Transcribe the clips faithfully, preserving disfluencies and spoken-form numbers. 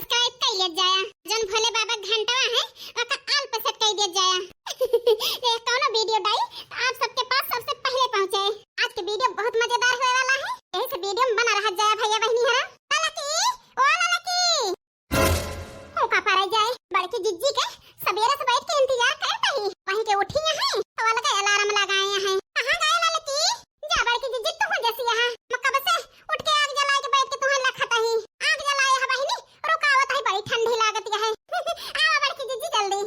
subscribe कइ लिया जाया। जौन भोले बाबा के घंटवा है, ओका all पे set कइ दिया जाया। ये कौनो video डाई, तो आप सबके पास सबसे पहले पहुँचे। आज के video बहुत मजेदार होए वाला है, यही से video में बना रहा जाया भैया बहिनी हरा। ललकी, ओ ललकी। हुंका परै जाए, बड़की जिज्जी के सबेरे से बैठ के इंतजार करत ही। वहीं के उठी हैं, तो अलग alarm लगाए हैं। कहाँ गए ललकी? जा बड़की जिज्जी, तू जैसी यहाँ, मैं कब से उठ के आग जलाए के बैठ के तुहैं लखत ही। आग जलाए है बहिनी, रुकावत है, बड़ी ठंडी लागत है। आवा बड़की जिज्जी जल्दी।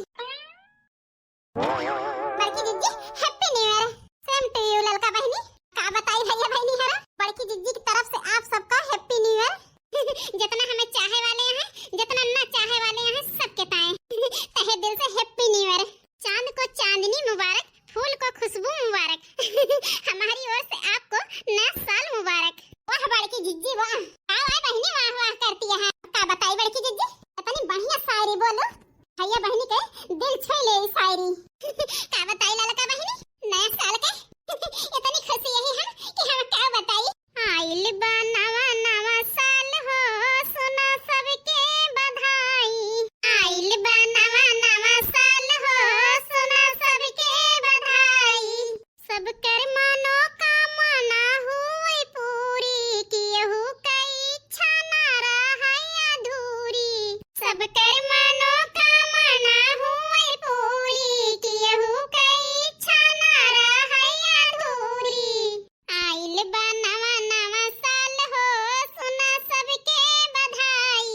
बड़की जिज्जी, Happy New Year। Same to you ललका बहिनी। का बताई भैया बहिनी हरा, बड़की जिज्जी की तरफ से आप सबका Happy New Year। जितना हमें चाहे वाले हैं, जितना ना चाहे वाले हैं, सबके ताए तहे दिल से Happy New Year। चांद को चांदनी मुबारक, फूल को खुशबू मुबारक। हमारी ओर से आपको नया साल मुबारक। वाह बड़की जिज्जी वाह, वाह बहिनी वाह वाह करती है। का बताई बड़की जिज्जी, इतनी बढ़िया शायरी बोलो। भैया बहिनी के दिल छू ले ई शायरी। का बताई ललका बहिनी, नया साल के इतनी खुशी यही है कि हम का बताई। आइल बा नवा नवा साल हो, सुना सबके बधाई। आइल बा नवा नवा साल हो, सुना सबके बधाई। सब कर मनोकामना हुई पूरी, केहू कई इच्छा ना रहै अधूरी। सब कर मनोकामना हुई पूरी, केहू कई इच्छा ना रहै अधूरी। आइल बा नवा नवा साल हो, सुना सबके बधाई।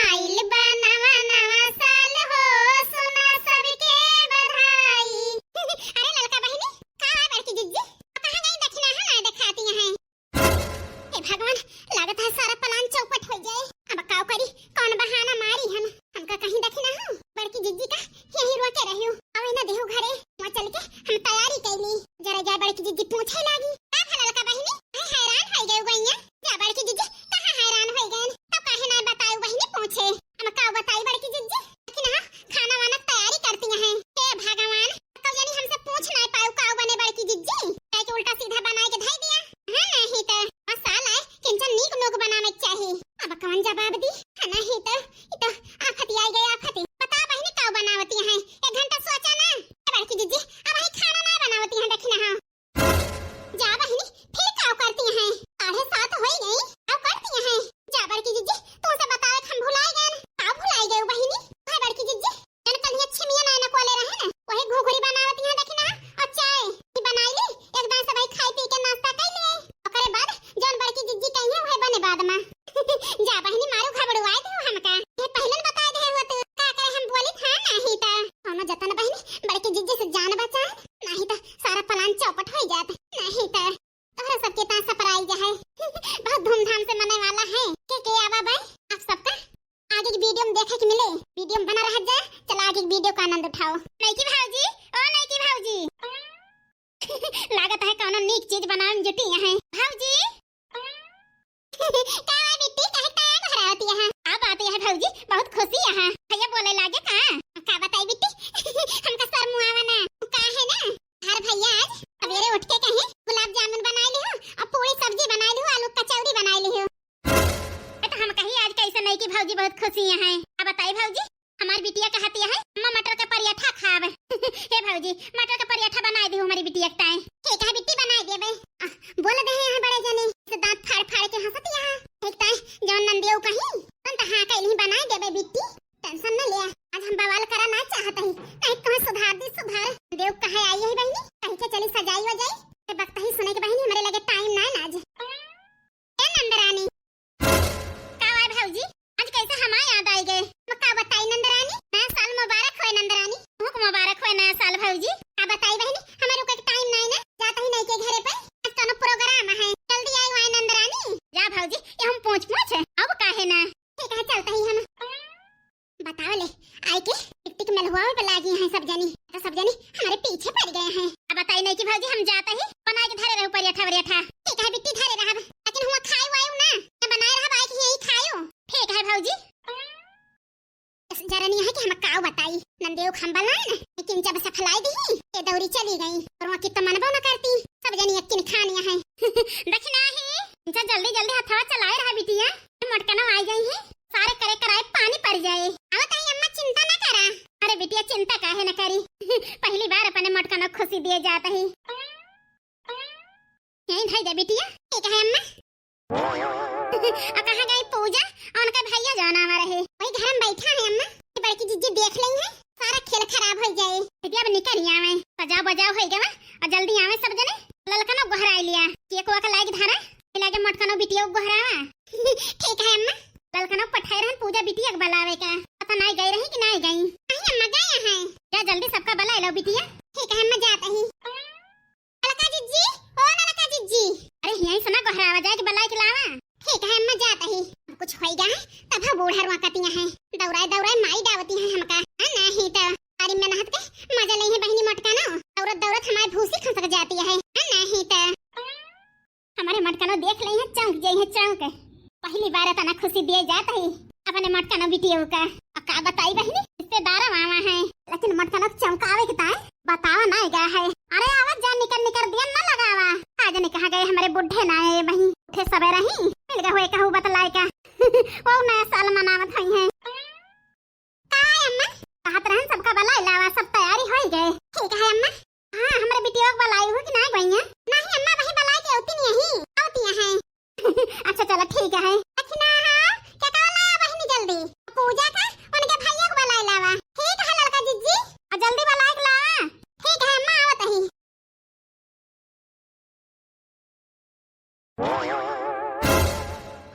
आइल बा नवा नवा साल हो, सुना सबके बधाई। अरे ललका बहिनी, का है बड़की जिज्जी? कहाँ गई दखिनहा ना देखाती हैं? हे भगवान, लागत है सारा plan चौपट होइ जाए। अब काव करी, कौन बहाना मारी हम? हमका कहीं दखिनहा बड़की जिज्जी का यहीं रोके रहियो। अब ना देहु घरे, वहाँ चल के हम तैयारी कैली। जरा जाए बड़की जिज्जी पूछे लागी। का भा ललका बहिनी? अरे हैरान होइ गयो गइया। जा बड़की जिज्जी, कहाँ हैरान होइ गए? तब काहे ना बतायो बहिनी पूछे। हम का बताई बड़की जिज्जी? लेकिन हाँ, खाना वाना तैयारी करती हैं। हे भगवान, तो यानी हमसे पूछ ना पायो का बने बड़की जिज्जी? काहे के उल्टा सीधा बनाए के धई दिया। हाँ, नहीं तो मसाला है, किंचन नीक नोक बनावे के चाही। अब कौन जवाब दी? हाँ, नहीं तो, ई तो आफत आई गई आफत। बता बहिनी का बनावती हैं? एक घंटा सोचा ना। बड़की जिज्जी, अब वही खाना ना बनावती हैं, देखी ना, हाँ। जा बहिनी, फिर का करती हैं? साढ़े सात होइ गई, का करती हैं? जा बड़की जिज्जी, तुमसे बतावे हम भुलाए गए ना। का भुलाए गए बहिनी? हाय बड़की जिज्जी, जन कल ये छिमिया नाय न कोले रहे ना, वही घुघुरी बनावती हैं, देखी ना, और चाय भी बनाई ली, एक दान सब खाई पी के नाश्ता कर लिए। ओकरे बाद जौन बड़की जिज्जी कही है, वही बने बाद में। जा बहिनी, मारू घबड़ुआए दो हमका, ये पहले न बताए दे हो तू, का करे हम बोली था, नहीं तो। कौनो जतन बहिनी, बड़की जिज्जी से जान बचाए, नहीं तो सारा plan चौपट हो जात, नहीं तो। तोहरा सबके पास surprise है। बहुत धूमधाम से मने वाला है। के के आवा बाय? आप सबका आगे की video में देखे के मिले। Video में बना रह जाए। चला आगे की video का आनंद उठाओ। नईकी भौजी, ओ नईकी भौजी। लागत है कौनो नीक चीज बनावे में जुटी हैं। भौजी। का है बिट्टी, काहे का घबरावती है? का बात है भौजी, बहुत खुशी है। भैया बोले लागे का? का बताई बिट्टी, हमका शर्म आवा ना। का है ना, हर भैया आज सवेरे उठ के कहीं गुलाब जामुन बनाई लिहो और पूरी सब्जी बनाई लिहो, आलू कचौरी बनाई लिहो। ए तो हम कही आज कैसे नईकी भौजी बहुत खुशी हैं। अब बताई भौजी, हमार बिटिया कहती है, "अम्मा मटर का पराठा खाब।" हे भौजी, मटर का पराठा बनाई दिहो हमारी बिटिया के ताई। ठीक है बिट्टी, बनाई देबे। आ, बोल दे हैं बड़े जने, से दांत फाड़ फाड़ के हंसती है। एक ताई जौन नंदियो कही, तुम तो हाँ कैली बनाई देबे बिट्टी। Tension न लिया, आज हम बवाल करा ना चाहत ही, नहीं तुम्हें सुधार दी सुधार। देव कहे आई है बहिनी, कहीं के चली सजाई वजाई। ए वक्त ही सुने के बहिनी, हमरे लगे time ना है आज। ए नंदरानी। का हुआ भौजी, आज कैसे हमार याद आई गए? मैं का बताई नंदरानी, नया साल मुबारक होए नंदरानी। तुमको मुबारक होए नया साल भौजी। का बताई बहिनी, हमारे रुके के time ना है ना, जात ही नईके घरे पे, आज कौनो program है, जल्दी आई हुआ नंदरानी। जा भौजी, ये हम पूछ पूछ, अब काहे ना। ठीक है, चलता ही हम। बताओ ले, आई के बिट्टी के मलहुआ पे लागी हैं सब जनी, तो सब जनी हमारे पीछे पड़ गए हैं। अब बताई नईकी भौजी, हम जाता ही बनाए के धरे रहू पराठा वराठा। ठीक है बिट्टी, धरे रहब, लेकिन हुआ खाए वायु ना, ना बनाए रहब, आई के यही खायो। ठीक है भौजी। जरा नहीं है कि हम काव बताई, नंदेव खम्बल ना, लेकिन जब सफलाई दी, ये दौरी चली गई, और वहाँ की तो मनबो न करती, सब जनी एक किन खानिया है। दखिना ही, इनसे जल्दी जल्दी हथवा चलाए रहा बिटिया, मोटकना आई गई है, सारे करे कराए पानी पड़ ये चिंता काहे न करी। पहली बार अपने मोटकनो खुशी दिए जात ही। यहीं धई दे बिटिया। ठीक है अम्मा। आ कहाँ गई पूजा? और उनका भैया जौन आवा रहे, वही घर में बैठा है अम्मा। ये बड़की जिज्जी देख लेई है, सारा खेल खराब हो जाए। बिटिया अब निकल ही आवे, सजाव बजाव हो गवा, और जल्दी आवे सब जने। ललकनो गोहराई लिया, केक वक लाइक धरा, फिर आगे मोटकनो बिटिया गोहरावा। ठीक है अम्मा। ललकनो पठाए रहन पूजा बिटिया के बुलावे का, पता नाई गई रही कि नाई गई। नहीं अम्मा, गए हैं। जा जल्दी सबका बुला लो बिटिया। ठीक है अम्मा, जात ही। ललका जिज्जी, ओ ललका जिज्जी। अरे हियाई सुना, गोहरावा जाए के बुलाए के लावा। ठीक है अम्मा, जात ही। कुछ होई गा है, तब हम बूढ़ा रुआ कतिया है। दौड़ाए दौड़ाए माई डावती है हमका। हाँ, नहीं तो। अरे मेहनत के मजा लेई है बहिनी मोटकनो। दौड़त दौड़त हमारी भूसी खसक जाती है। हाँ, नहीं तो। हमारे मोटकनो देख लेई है, चौंक जाई है, चौंक। पहली बार इतना खुशी दिए जात है अपने मोटकनो बिटियो का। अब का बताई बहिनी, रिश्तेदार आवा है, लेकिन मोटकनो चौंकावे के ताए बतावा नाई गा है। अरे आवा जा, निकर निकर दिया न लगावा। आज ने कहा गए हमारे बुढ़े ना आए बहिनी, उठे सबे रही, मिल गए हुए कहू बतलाए का। वो नया साल मनावत हुई है। का है अम्मा? कहत रहन सबका बुलाई लावा, सब तैयारी होई गए। ठीक है अम्मा। हाँ, हमरे बिटिया के बुलाई हो कि ना गई है? नहीं अम्मा, वही बुलाई के औती नहीं है, औती है। अच्छा चलो ठीक है। दखिना हाँ, क्या का बुलाया बहिनी जल्दी? पूजा का, उनके भैया को बुलाई लावा। ठीक है ललका जिज्जी। और जल्दी बुलाई के लावा। ठीक है अम्मा, आवत ही।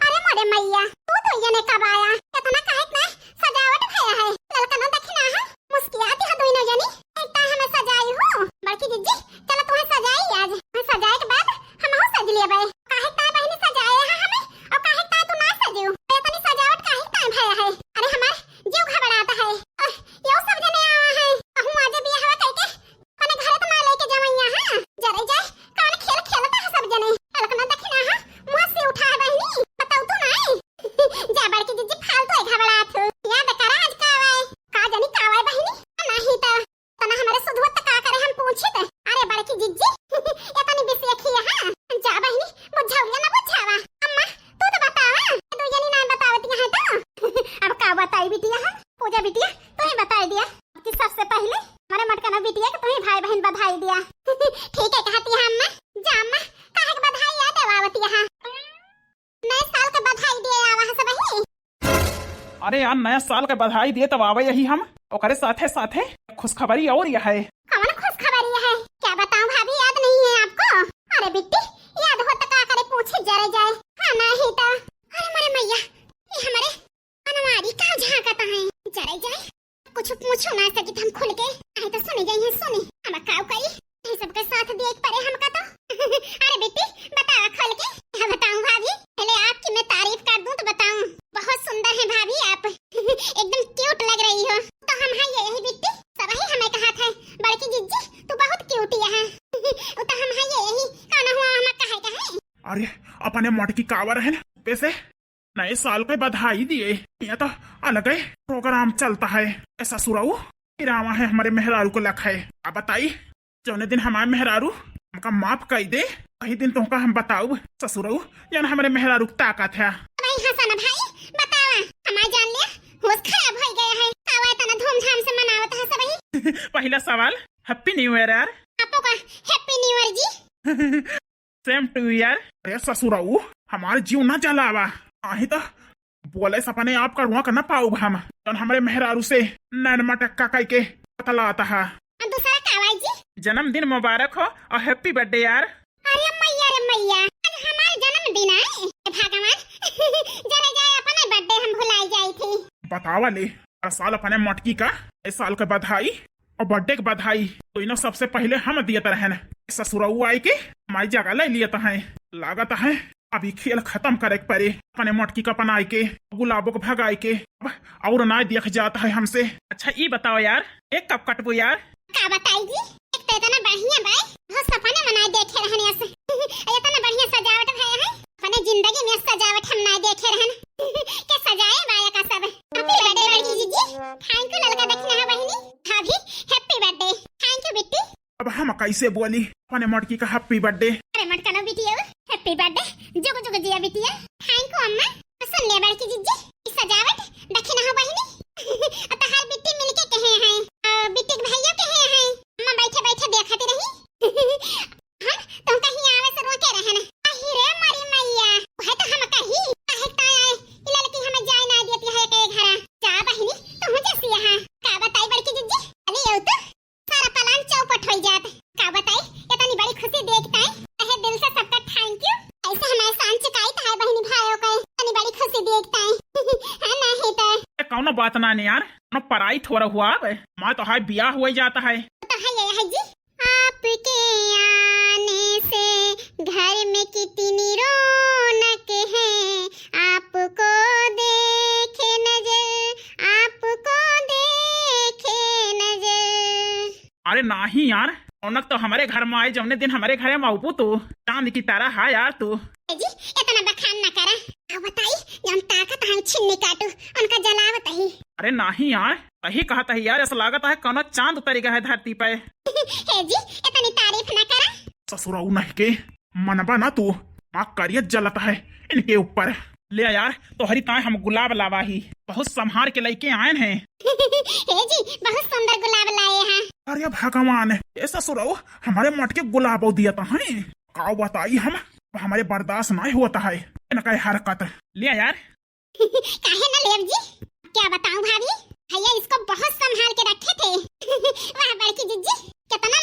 अरे मोरे मैया, तू दुइया ने कब आया? कितना काहे इतना सजावट भया है। ललकनो दखिना है, मुस्कियाती है दुइनो जनी। एक तो हमें सजाई हो। बड़की जिज्जी, चलो तुम्हें सजाई आज। तुम्हें सजाए के बाद हम हो सज लिया बे। काहे ता बहिनी सजाए है हमें और काहे ता तू ना सजियो? इतनी सजावट काहे ता भया है? अरे हमार जीव घबराता है। अह, यो सब जने आवा है। कहूँ आज बियाह करके अपने घरे तो ना लेके जावैया, हाँ? जरे जाए, कौन खेल खेलता है सब जने? अलकना दखिना, हाँ? मुँह से उठा बहिनी, बताऊ तू नहीं। जा बड़की जिज्जी, फालतू है घबरात हो। याद करा आज का आवाए। का जानी का आवाए बहिनी? नहीं तो, तना हमारे सुधवत का करे हम पूछित। अरे बड़की जिज्जी, ये तनी बिसिया खिया, हाँ? जा बहिनी, बुझाउलिया ना बुझावा। अम्मा, तू तो बतावा, तू ये नहीं ना बतावत यहाँ तो। अब का बताई बिटिया, हाँ? पूजा बिटिया, तू ही बताई दिया कि सबसे पहले हमारे मटकना बिटिया के तू ही भाई बहन बधाई दिया। ठीक है कहती है अम्मा। जा अम्मा, काहे के बधाई याद देवावती है? नए साल के बधाई दिए आवा है सबही। अरे यार, नया साल के बधाई दिए तब आवे यही हम, ओकरे साथे साथे खुशखबरी और यह है। कौन खुशखबरी है? क्या बताऊं भाभी, याद नहीं है आपको? अरे बिट्टी, याद हो तो का करे, पूछे जरे जाए। हाँ नहीं तो। अरे मरे मैया, ये हमारे अनवारी का झांकता है। जरे जाए, कुछ पूछो ना सकी हम खुल के। आए तो सुने जाइए, सुने। हम काऊ करी? ये सबके साथ देख परे हमका तो। अरे बेटी, बतावा खोल के। क्या बताऊं भाभी? पहले आपकी मैं तारीफ कर दूं तो बताऊं। बहुत सुंदर है भाभी आप। एकदम क्यूट लग रही हो। तो हम है ये यही बिट्टी, सबही हमें कहा था, बड़की जिज्जी, तू बहुत क्यूट है। वो तो हम है ये यही, कौन हुआ हम कहे का है? अरे, अपने मटकी कावर है ना, पे से नए साल के बधाई दिए। यहाँ तो अलग ही प्रोग्राम चलता है। ए ससुरऊ, फिर आवा है हमारे मेहरारू को लखाए। अब बताई, जौने दिन हमारे मेहरारू हमका माफ कर दे, वही दिन तुमका हम बताऊ ससुरऊ, जौन हमारे मेहरारू की ताकत है। भाई हसन भाई, बतावा, हमार जान लिया, होश खराब हो गया है। आवा इतना धूमधाम से मनावत है सब ही। पहला सवाल, Happy New Year यार। आपको का Happy New Year जी। Same to you यार। अरे ससुरऊ, हमार जीव ना जलावा, आही तो बोले सपने आप का रुआ कर ना पाऊब हम, जौन हमरे मेहरारू से नैन मटक्का कह के बतलाता है। और दूसरा का भाई जी? जन्मदिन मुबारक हो और Happy Birthday यार। अरे मैया रे मैया, आज हमार जन्मदिन है। हे भगवान, जरे जाए अपने birthday हम भुलाई जाई थी। बतावा ले, हर साल अपने मटकी का, इस साल के बधाई और birthday के बधाई, तो इन्हों सबसे पहले हम दियत रहन। ससुरऊ आई के हमारी जगह ले लियत हैं। लागत है अभी खेल खत्म करे के परे, अपने मटकी का पनाई के, गुलाबो को भगाई के, अब और ना देख जात है हमसे। अच्छा ई बताओ यार, एक कब कटबो यार? का बताई जी, एक तो इतना बढ़िया बाय, बहुत सपने मनाए देखे रहन ऐसे। इतना बढ़िया सजावट भया है, अपने जिंदगी में सजावट हम ना देखे रहन। के सजाए बाया का सब। Happy birthday बड़की जीजी। Thank you ललका दखिना बहिनी। भाभी, Happy Birthday। Thank you बिट्टी। अब हम कैसे बोली अपने मटकी का Happy Birthday? अरे मटका ना बिटिया, Happy Birthday। जुग जुग जिया बिटिया। Thank you अम्मा। सुन ले बड़की जीजी, ई सजावट दखिना बहिनी। अब तो हर बिट्टी मिलके कहे हैं। कौनो बात ना ने यार, कौनो पराई थोड़ा हुआ अब। हमार तो हाय बियाह हुआ ही जाता है। तो है ये है जी। आपके आने से घर में कितनी रौनक है, आपको देखे नजर, आपको देखे नजर। अरे नाही यार, रौनक तो हमरे घर में आई, जौने दिन हमरे घरे में आउबू तू, चांद की तरह है यार तू। ए जी, इतना बखान ना करा। अब बताई, जौन ताकत है छिन्नी काटू, उनका जलावत ही। अरे नाही यार, सही कहत ही यार, ऐसा लागत है कौनो चांद उतरी गया है धरती पे। हे जी, इतनी तारीफ ना करा। ससुराऊ नहीं के, मनबा ना तू, माँ करियत जलत है इनके ऊपर। ले यार, तोहरी ताए हम गुलाब लावा ही, बहुत संभार के लइके आयन हैं। हे जी, बहुत सुंदर गुलाब लाए हैं। अरे भगवान, ए ससुराऊ, हमारे मटके गुलाब दिया था, हैं? का बताई हम, अब हमारे बर्दाश्त नहीं होता है इनका ये हरकत। ले यार। काहे ना लेब जी, क्या बताऊं भाभी, भैया इसको बहुत संभाल के रखे थे। वाह बड़की जिज्जी, कितना